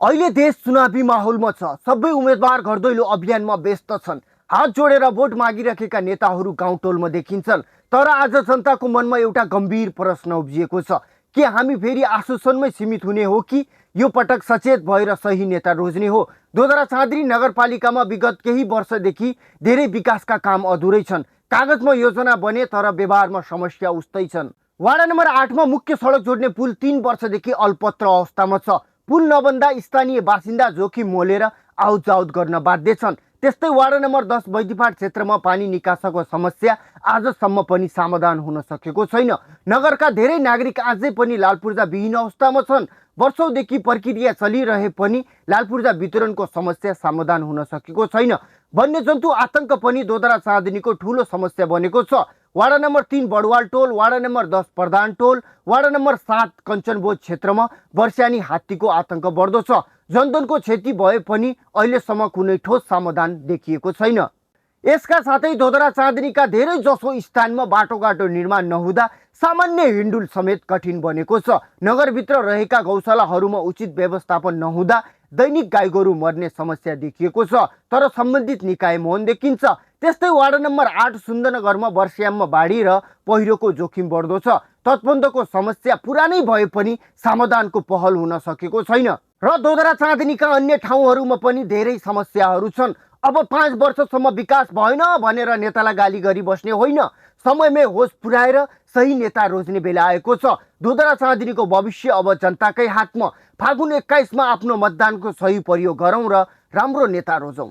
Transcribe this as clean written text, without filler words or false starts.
अहिले देश चुनावी माहौलमा छ। सबै उम्मेदवार घरदैलो अभियानमा व्यस्त छन्। हात जोडेर भोट मागिरहेका नेताहरू गाउँटोलमा देखिन्छन्। तर आज जनताको मनमा एउटा गम्भीर प्रश्न उब्जिएको छ। के हामी फेरि आश्वासनमै सीमित हुने हो कि यो पटक सचेत भएर सही नेता रोज्ने हो? दोदरा चाँदनी नगरपालिकामा विगत केही वर्षदेखि धेरै विकासका काम अधुरै छन्। कागजमा योजना बने तर व्यवहारमा समस्या उस्तै छन्। वार्ड नम्बर 8 मा मुख्य सडक जोड्ने पुल 3 वर्षदेखि अल्पत्र अवस्थामा छ। पुल नबन्दा स्थानीय बासिन्दा जोखिम मोलेर आउटजाउट गर्न बाध्य छन्। त्यस्तै वार्ड नम्बर 10 बैदीपाट क्षेत्रमा पानी निकासको समस्या आजसम्म पनि समाधान हुन सकेको छैन। नगरका धेरै नागरिक अझै पनि लालपूर्जा विहीन अवस्थामा छन्। वर्षौंदेखि प्रक्रिया चलिरहे पनि लालपूर्जा वितरणको समस्या समाधान हुन सकेको छैन। वन्यजन्तु आतंक पनि दोदरा चाँदनीको ठूलो समस्या बनेको छ। वार्ड नम्बर 3 बडवाल टोल, वार्ड नम्बर 10 प्रधान टोल, वार्ड नम्बर 7 कञ्चनबोध क्षेत्रमा वर्षानी हात्तीको आतंक बढ्दो छ। जनधनको क्षति भए पनि अहिलेसम्म कुनै ठोस समाधान देखिएको छैन। यसका साथै दोदरा चाँदनीका धेरै जसो स्थानमा बाटोघाटो निर्माण नहुँदा सामान्य हिँडुल समेत कठिन बनेको छ। नगरभित्र रहेका गौशालाहरूमा उचित व्यवस्थापन नहुँदा दैनिक गाईगोरु मर्ने समस्या देखिएको छ। तर सम्बन्धित निकाय मौन देखिन्छ। त्यस्तै वार्ड नम्बर 8 सुन्दरनगरमा वर्षायाममा बाढी र पहिरोको जोखिम बढ्दो छ। तटबन्धको समस्या पुरानै भए पनि समाधानको पहल हुन सकेको छैन र दोदरा चाँदनीका अन्य ठाउँहरूमा पनि धेरै समस्याहरू छन्। अब 5 वर्षसम्म विकास भएन भनेर नेतालाई गाली गरी बस्ने होइन, समयमै होस पुर्याएर सही नेता रोज्ने बेला आएको छ। दोदरा चाँदनीको भविष्य अब जनताकै हातमा। फागुन 21 मा आफ्नो मतदानको सही प्रयोग गरौँ र राम्रो नेता रोजौँ।